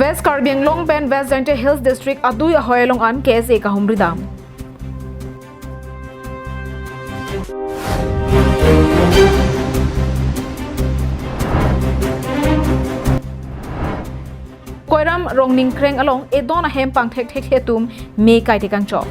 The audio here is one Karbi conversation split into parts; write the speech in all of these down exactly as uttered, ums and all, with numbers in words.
West Karbi Anglong pen West Jaintia Hills District adui ahoi along an K S A kahumri dam. Koiram Rongning Kreng along edon ahem pangthek thekthe atum me kai tekangchok.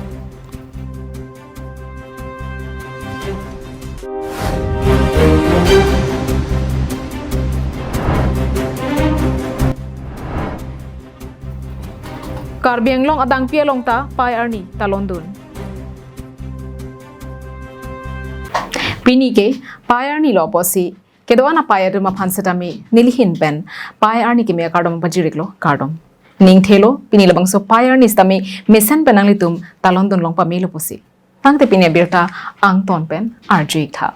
Karbi Anglong adangpi along ta pei arni talondun. Pini ke pei arni lo pusi kedo-an apei atum aphan setame nelihin pen pei arni keme akardom pajiriklo, kardom. Ning thelo, pini labangso pei arni setame mesen pen nanglitum talondun long pamelo pusi. Tangte pini abirta angton pen arju-ik tha.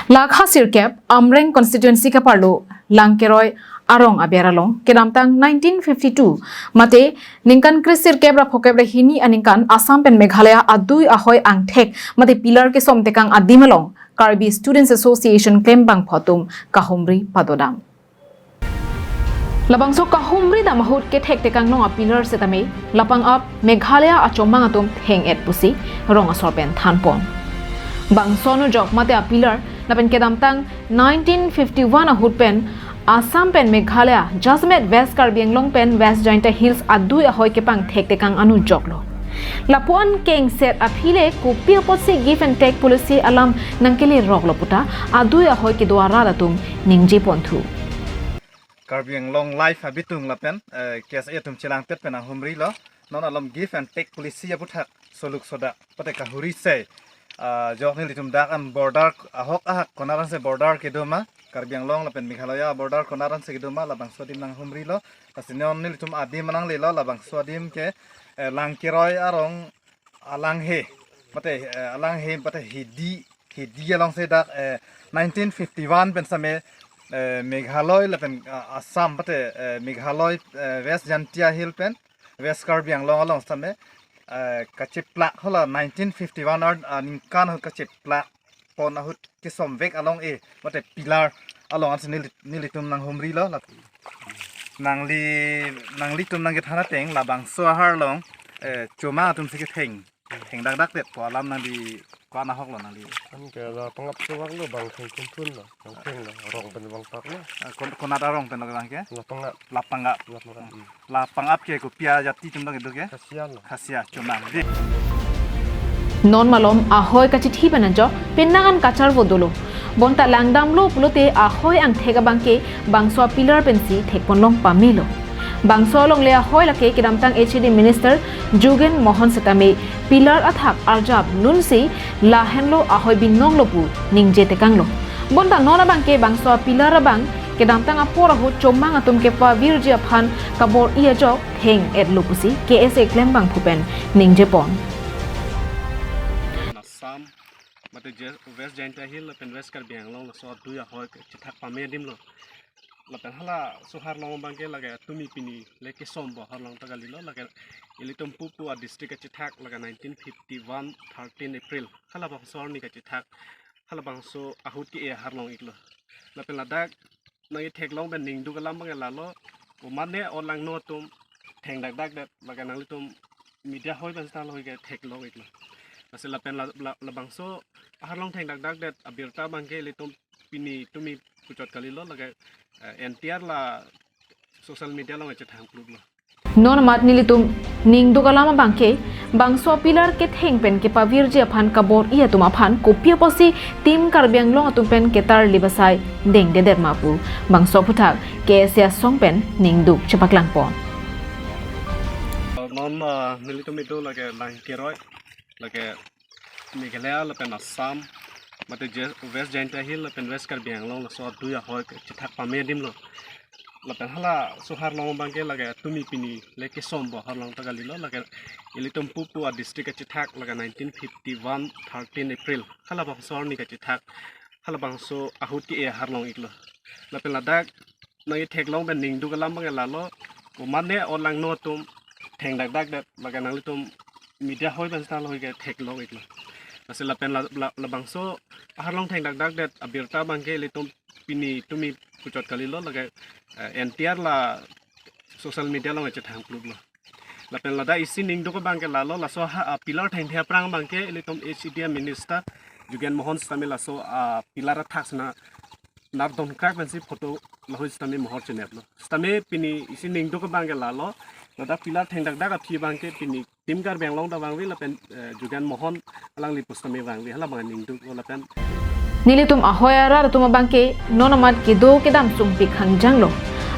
Lakha sirkep Amreng constituency kaparlo Langkeroi arong aber along kedamtang nineteen fifty-two mate ningkan kresirkep ra phokep ra hini aningkan Assam pen Meghalaya adui ahoi angthek mate pillar kesom tekang adim along Karbi Students Association klembangphu atum kahumri padodam. Labangso kahumri dam ahut kethek tekang long apillar setame lapangap Meghalaya achomang atum theng-et pusi rong asor pen thanpon. Bangso anujok mate apillar lapen kedamtang nineteen fifty-one ahut pen Assam pen Meghalaya jasemet West Karbi Anglong pen West Jaintia Hills adui ahoi kepangthek tekang anujoklo. Lapuan kengset aphi le kopi apotsi give and take policy alam nangkele roklo puta adui ahoi kedo arat atum ningjeponthu. Karbi Anglong Live abitung lapen, eh, K S A atum chelangpet pen ahumrilo. Non alom give and take policy aputhak soluk soda pate kahuri sei, ah, jok nelitum dak an border ahok ahak konat anse border kedo ma, Karbi Anglong lapen Meghalaya border konat anse kedo ma, labangso adim nanghumrilo. Lasi non nelitum adim nanglelo, labangso adim ke, eh, Langkeroi arong alanghe, mate, eh, alanghe, mate hidi, hidi alongsi dak, eh, nineteen fifty-one pen setame, eh, Meghalaya lapen, ah, Assam, mate, eh, Meghalaya, eh, West Jaintia Hills pen West Karbi Anglong along setame, eh, kacheplak, hala nineteen fifty-one ar, ah, ningkan ahut kacheplak pon ahut kesomvek along e, mate pillar along ansi neli-, nelitum nanghumrilo. Lap-, nangli, nanglitum nangkethan ateng labangso ahar along, eh, chomang atum si ketheng, thengdakdakdet pu alam nangli ko-an ahoklo nangli? Anke lapangap chowak lo, bang theng thunthun lo, bang theng lo, arong pen bang tak lo. Ah, kon-, konat arong pen lo bang ke? Lapangap. Lapangap. Lapangap. Hmm. Lapangap ke kopi ajati atum dong itu ke? Khasia lo. Khasia chomang. Di. Non malom ahoi kachithi pen ajok penang an kacharvo dolo. Bonta langdamlo pulote ahoi angthek abangke bangso apillar pensi thekpon long pamelo. Bangso alongle ahoi lake kedamtang H A D Minister Jugen Mohan setame pillar athak arjap lunsi lahenlo, ahoi binonglo pu ningje tekanglo. Bonta non abangke bangso apillar abang kedamtang apor ahut chomang atum kepavirji aphan kabor-i ajok theng-etlo pusi K S A klembangphu pen ningjepon. Assam, mate je-, West Jaintia Hills lapen West Karbi Anglong laso adui ahoi kachethak pame adim lo. Lapen halaso ahar along abangke lake tumi pini le kesom pu ahar along ta kalilo, lake ilitum pupu a district kachethak lake nineteen fifty-one thirteen April, halabangso arni kachethak, halabangso ahut ke-e ahar along iklo. Lapen ladak nangketheklong pen ningduk alam abang lalo, komatne o langno atum thengdakdakdet, lake nanglitum media hoi pen seta lo ke theklong iklo. Lasi lapen la, la, labangso ahar along thengdakdakdet abirta abangke ilitum pini tumi puchot kalilo, lake, eh, N T R la social media along chethang kluklo. Non amat nelitum ningduk alam abangke bangso apillar ketheng pen kepavirji aphan kabor-i atum aphan kopi apotsi Team Karbi Anglong atum pen ketarli basai dengdedet ma pu bangso aphuthak K S A asong pen ningduk chepaklangpon. Non, ah, nelitum itu lake Langkeroi, lake Meghalaya lapen Assam, mate je-, West Jaintia Hills lapen West Karbi Anglong laso adui ahoi kachethak pame adim lo. Lapen halaso ahar along abangke lake tumi pini le kesom pu ahar along ta kalilo, lake ilitum pupu a district kachethak lake nineteen fifty-one thirteen April, halabangso arni kachethak, halabangso ahut ke-e ahar along iklo. Lapen ladak nangketheklong pen ningduk alam abang lalo, komatne o langno atum thengdakdakdet, lake nanglitum media hoi pen seta lo ke theklong iklo. Lasi lapen la, la, labangso ahar along thengdakdakdet abirta abangke ilitum pini tumi puchot kalilo, lake, eh, N T R la social media along chethang kluklo. Lapen ladak isi ning duk abangke lalo, laso ha, ah, pillar thengthe aphrang abangke ilitum H A D A minister Jugen Mohan sitame laso, ah, pillar athak sina nardon krak pensi photo lahai sitame mohor cheneplo. Sitame pini isi ning duk abangke lalo, ladak pillar thengdakdak aphi abangke pini Team Karbi Anglong ta vangve lapen, eh, Jugen Mohan alangli pusitame vangve, hala abang ning duk lapen. Nelitum ahoi arat atum abangke non amat kedo kedam sungpik hangjanglo.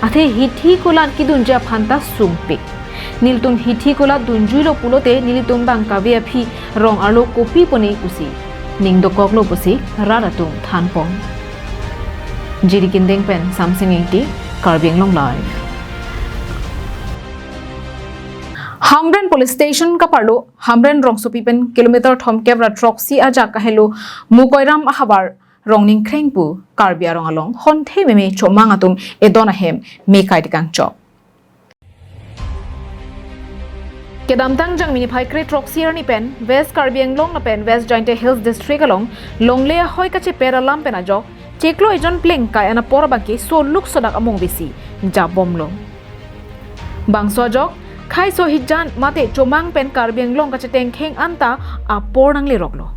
Athe hithi kolat kedunji aphan ta sungpik. Nelitum hithi kolat dunjuilo pulote nelitum abang kave aphi rong arlo kopi pone pusi ning dokoklo pusi rat atum thanpon. Jiri Kindeng pen Samsing Ingti, Karbi Anglong Live. Hamren Police Station kaparlo Hamren rongsopi pen kilometer thomkep ra throksi ajak kahelo Mukoiram ahavar Rongning Khreng pu Karbi arong along honthe meme chomang atum edon ahem me kai tekang chok. Kedamtang Jangmi niphai kre throksi arni pen West Karbi Anglong lapen West Jaintia Hills District along longle ahoi kacheper alam pen ajok chiklo ejon pleng kai an apor abangke soluk sodak among vesi jabomlo. Bangso ajok khaiso hijan mate chomang pen Karbi Anglong kachetengkheng anta apor nangleroklo.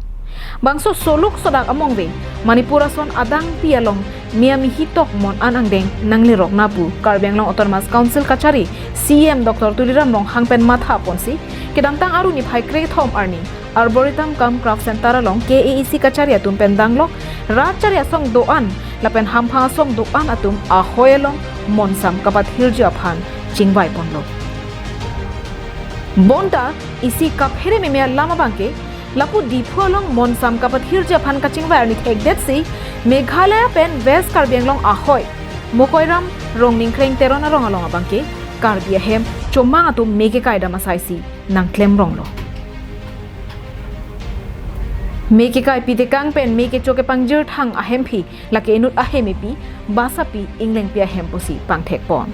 Bangso soluk sodak among ve Manipur ason adangpi along mia mihi tok mon an angdeng nanglerok na pu Karbi Anglong Autonomous Council kachari C E M Doctor Tuliram Ronghang pen matha ponsi kedamtang Aru niphai kre thom arni Arboretum cum Craft Center along K A A C kachari atum pen danglok rat chari asong do-an lapen hamphang asong do-an atum ahoi along monsam kapathirji aphan chingvai ponlo. Bonta isi kaphere meme alam abangke lapu Diphu along monsam kapathirji aphan kachingvai arni thekdetsi Meghalaya pen West Karbi Anglong ahoi Mukoiram Rongning Khreng Teron arong along abangke Karbi ahem chomang atum me kekai dam asaisi nangklem ronglo. Me kekai pi tekang pen me kecho kepangjir thang ahemphi lake inut ahem epi, basa pi, ingleng pi ahem pusi pangthek pon.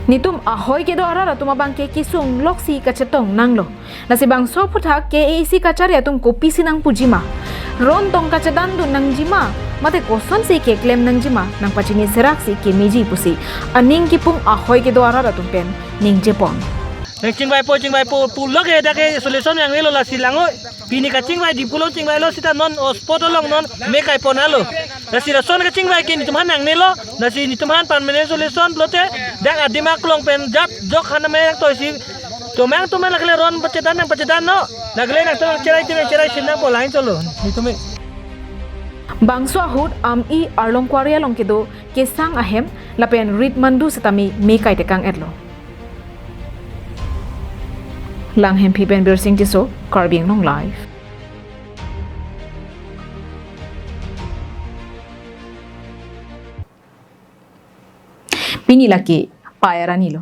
Nitum ahoi kedo arat atum abangke kesung loksi kachetong nanglo. Lasi bangso aphuthak K A A C kachari atum kopisi nangpuji ma, ron tong kachedan dun nangji ma, mate kosonsi keklem nangji ma nangpachini seraksi kemeji pusi aning kipung ahoi kedo arat atum pen ningje pon. Nang chingvaipo, chingvaipo pulo ke dak ke solution nangnelo, lasi langnon. Pini kachingvai Diphu along chingvailo seta non o spot along non me kai pon alo. Lasi lason kachingvai ke nitum aphan nangnelo, lasi nitum aphan permanent solution pulote dak adim aklong pen jat jok hana me toisi chomang atum lagle ron pachedan nangpachedannon. Lagle nangtum nangcherai tim nangcherai sim nangpo lain cholo. Nitum me. Bangso ahut Ami Arlong Quarry along kedo kesang ahem lapen rit mandu setame me kai tekang etlo. Langhemphi pen Birsing Tisso, Karbi Anglong Live. Pini lake Pai Arni lo.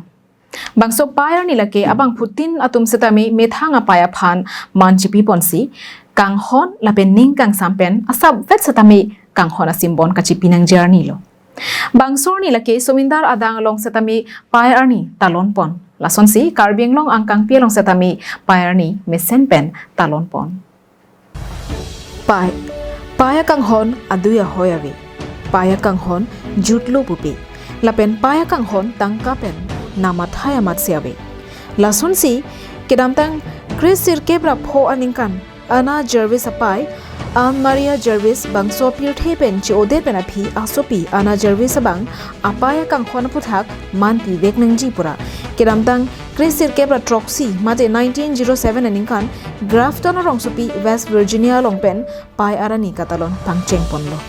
Bangso Pai Arni lake abangphutin atum setame methang apai aphan man chipi ponsi kanghon lapen ning kangsam pen asapvet setame kanghon asimbon kachipi nangji arni lo. Bangso arni lake Somindar adang along setame Pai Arni talon pon. Lasonsi Karbi Anglong angkangpi along setame Pai Arni mesen pen talon pon. Pai, pai akanghon adui ahoi ave. Pai akanghon jutlo pupe. Lapen pai akanghon tangka pen namathai amatsi ave. Lasonsi kedamtang kresirkep ra pho aningkan Anna Jarvis apai, Anne Maria Jarvis bangso pirthe pen che-odet pen aphi asopi Anna Jarvis abang apai akanghon aphuthak man pivek nangji pura kedamtang kresirkep ra throksi mate nineteen zero seven aningkan Grafton arongsopi West Virginia along pen Pai Arni katalon pangcheng ponlo.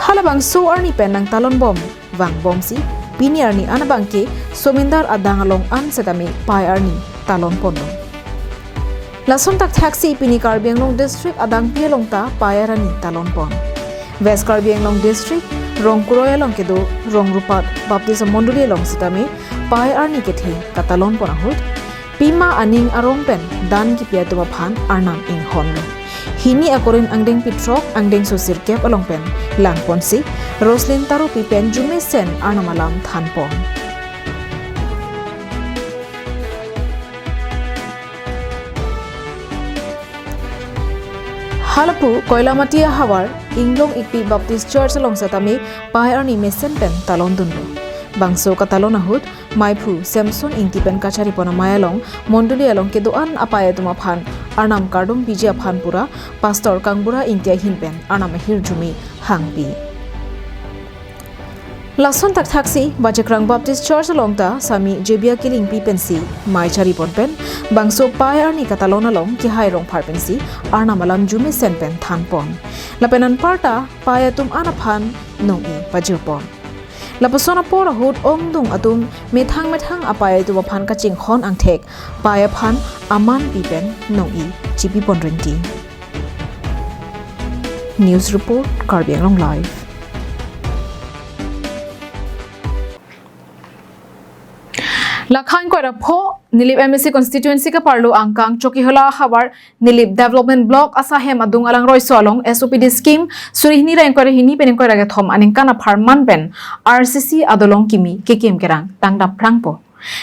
Halabangso arni pen nangtalon bom vangbomsi pini arni an abangke Somindar adang along an setame Pai Arni talon ponlo. Lason thakthaksi pini Karbi Anglong District adangpi along ta Pai Arni talon pon. West Karbi Anglong District Rongkuroi along kedo Rongrupat Baptist Mondoli along setame Pai Arni kethe katalon pon ahut pima aning arong pen dan kipi atum aphan Arnam inghonlo. Hini akorin angdeng pithrok angdengso sirkep along pen langponsi Roslyn Tarupi pen jumesen Arnam alam thanpon. Halapu Koilamati ahavar Inglong Ikpi Baptist Church along setame Pai Arni mesen pen talon dunlo. Bangso katalon ahut, Maiphu Samson Ingti pen kacharipon amei along, mondoli along kedo-an apei atum aphan arnam kardom piji aphan pura, Pastor Kangbura Ingti ahin pen arnam ahirjume hangpi. Lason thakthaksi, Bajekrang Baptist Church along ta Sami Jebia Kilingpi pensi mei charipon pen, bangso pei arni katalon along Kehai Rongphar pensi arnam alam arjume sen pen thanpon. Lapen anparta pei atum an aphan nong-i pajirpon. Lapuson apor ahut ongdung atum methang methang apei atum aphan kachinghon angthek pei aphan aman pi pen nong-i chipipon rinti. News report, Karbi Anglong Live. Lakha ingkoi ra pho, Nilip M A C constituency kaparlo angkang Chokihola havar Nilip Development Block asahem adung alangroiso along S O P D scheme suri hini ra ingkoi ra hini pen ingkoi ra kethom aningkan apharman pen R C C adolong kimi kekim kerang tangdapprangpo.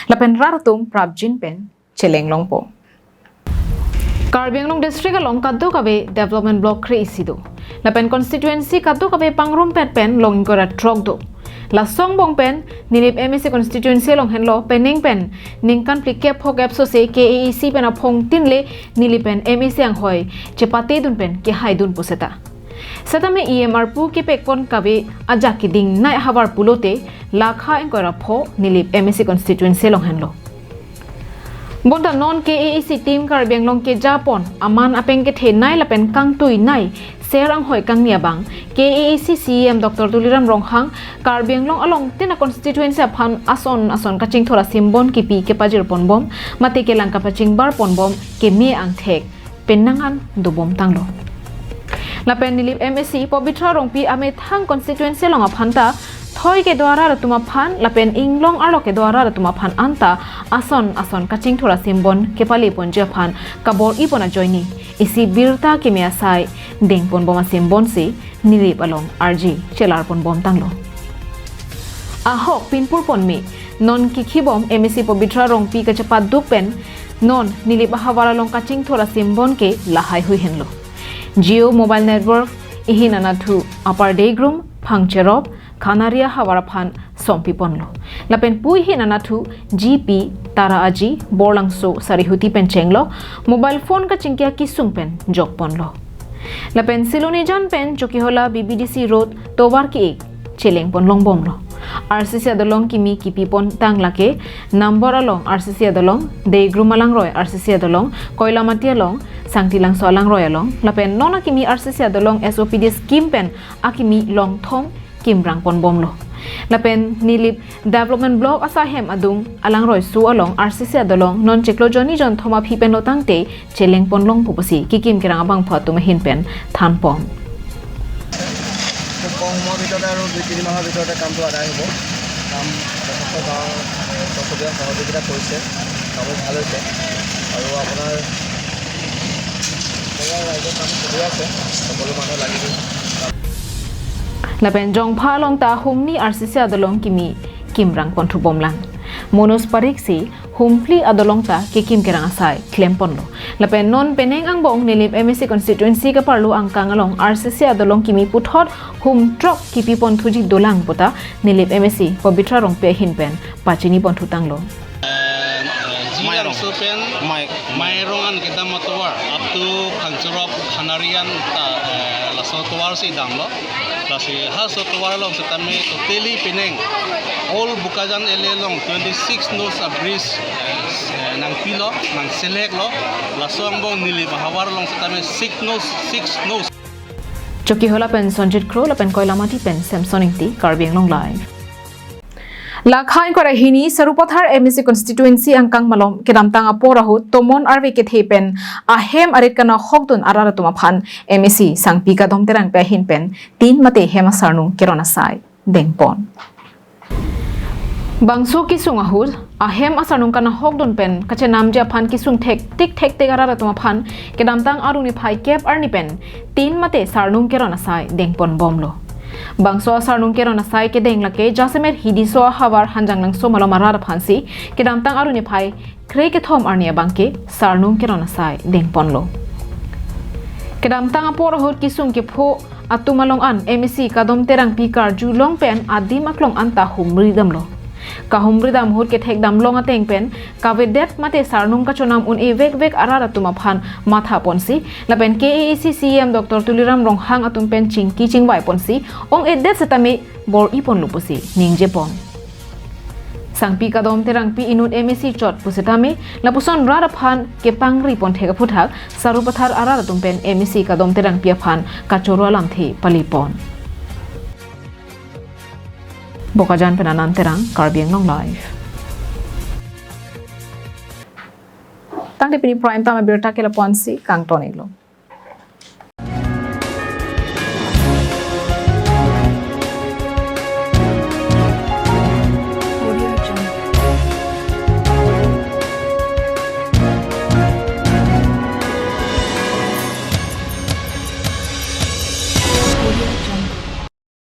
Lapen rat atum prapjin pen chelenglongpo. Karbi Anglong District along kadokave development block kre-isi do. Lapen constituency kadokave pangrumpet pen long ingkoi ra throk do. Laso angbong pen Nilip M A C constituency along henlo penang pen ningkan phlikep phokep sose K A A C pen aphongtin le Nilip pen M A C anghoi chepatedun pen kehaidun puseta. Setame E M arpu kepekpon kave ajak kedingnei ahavar pulote Lakha ingkoi ra pho Nilip M A C constituency along henlo. Bonta non K A A C team Karbi Anglong kejapon aman apeng kethenei lapen kangtuinei ser anghoi kangni abang K A A C C E M Doctor Tuliram Ronghang Karbi Anglong along tin a constituency aphan ason ason kachingthur asimbon kipi kepajirponbom mate kelang kapachingbarponbom keme angthek penang an dobom tanglo. Lapen Nilip M A C Pabitra Rongpi amethang constituency along aphanta thoi kedo arat atum aphan lapen inglong arlo kedo arat atum aphan anta ason ason kachingthur asimbon kepaleponji aphan kabor-ipon ajoine isi birta keme asai dengponbom asimbonsi Nilip along arje chelarponbom tanglo. Ahok pinpurpon me non kikhibom M A C Pabitra Rongpi kachepaduk pen non Nilip ahavar along kachingthur asimbon ke lahaihui henlo. Jio mobile network ihin anatthu Upper Deigrum, Phangcherop, Khanaria havar aphan sompiponlo. Lapen pu ihin anatthu G P, Tara Aji, Borlangso, Sarihuti pen chenglo, mobile phone kachingki akisung pen jokponlo. Lapen Silonijan pen Chokihola B B D C Road tovar ke-ik chelengpon longbomlo. R C C adolong kimi kipipon tang lake, Nambor along R C C adolong, Deigrum alangroi R C C adolong, Koilamati along, Sangtilangso alangroi along, lapen non akimi R C C adolong S O P D scheme pen akimi longthom kimrangponbomlo. Lapen Nilip Development Block asahem adung alangroiso along R C C adolong non chiklo jonni jonthom aphi pen lotangte chelengpon longpo pusi kikim kerang abangphu atum ahin pen thanpon. খুব কম সময়ৰ ভিতৰতে আৰু দুই তিনি মাহৰ ভিতৰতে কামটো আদায় হ'ব। কাম যথেষ্ট গাঁৱৰ, এ, চব চুবুৰীয়া সহযোগিতা কৰিছে, কামো ভাল হৈছে আৰু আপোনাৰ পৰিয়াল ৰাইজৰ কাম চলি আছে, সকলো মানুহ লাগিবই। Lapen Jongpha along ta humni R C C adolong kimi kimrangponthubomlang. Manoj Parikh si humphli adolong ta kekim kerang asai klemponlo. Lapen non penang angbong Nilip M A C constituency kaparlo angkang along R C C adolong kimi puthot humthrok kipiponthuji dolang puta Nilip M A C Pabitra Rongpi ahin pen pachiniponthu tanglo. Mairong. Langso pen Mai- Mairong an kedam atovar up to Phangcherop Khanari an ta, eh, laso tovar si damlo. Lasi halaso tovar along setame totally penang all Bokajan area along twenty-six nos a-bridge, eh, eh, nangpilo, nangseleklo. Laso angbong Nilip ahavar along setame six nos, six nos. Chokihola pen Sonjit Kro lapen Koilamati pen Samson Ingti, Karbi Anglong Live. Lakha ingkoi ra hini Sarupathar M A C constituency angkang malom kedamtang apor ahut tomon arve kethe pen ahem arit kanahokdun arat atum aphan M A C Sangpi Kadom Terangpi ahin pen tin mate hem asarnung keron asai dengpon. Bangso kesung ahut ahem asarnung kanahokdun pen kachenamji aphan kesung thektik thektik arat atum aphan kedamtang arni phai kep arni pen tin mate sarnung keron asai dengponbomlo. Bangso asarnung keron asai kedeng lake jasemet Hidiso ahavar Hanjanglangso malom arat aphansi kedamtang arni phai kre kethom arni abangke sarnung keron asai dengponlo. Kedamtang apor ahut kesung kepho atum along an M A C Kadom Terangpi karjulong pen adim aklong anta humri damlo. Kahumri dam ahut kethek dam long ateng pen kavedet mate sarnung kachonam un-e vekvek arat atum aphan matha ponsi lapen K A A C C E M Doctor Tuliram Ronghang atum pen chingki chingvai ponsi ong-edet setame bor-i ponlo pusi ningje pon. Sangpi Kadom Terangpi inut M A C chot pusitame lapuson rat aphan kepangri pon thek aphuthak Sarupathar arat atum pen M A C Kadom Terangpi aphan kachoro alamthe pale pon. Bokajan pen Anand Terang, Karbi Anglong Live. Tangte pini prime time abirta ke lapu-ansi kangton-iklo.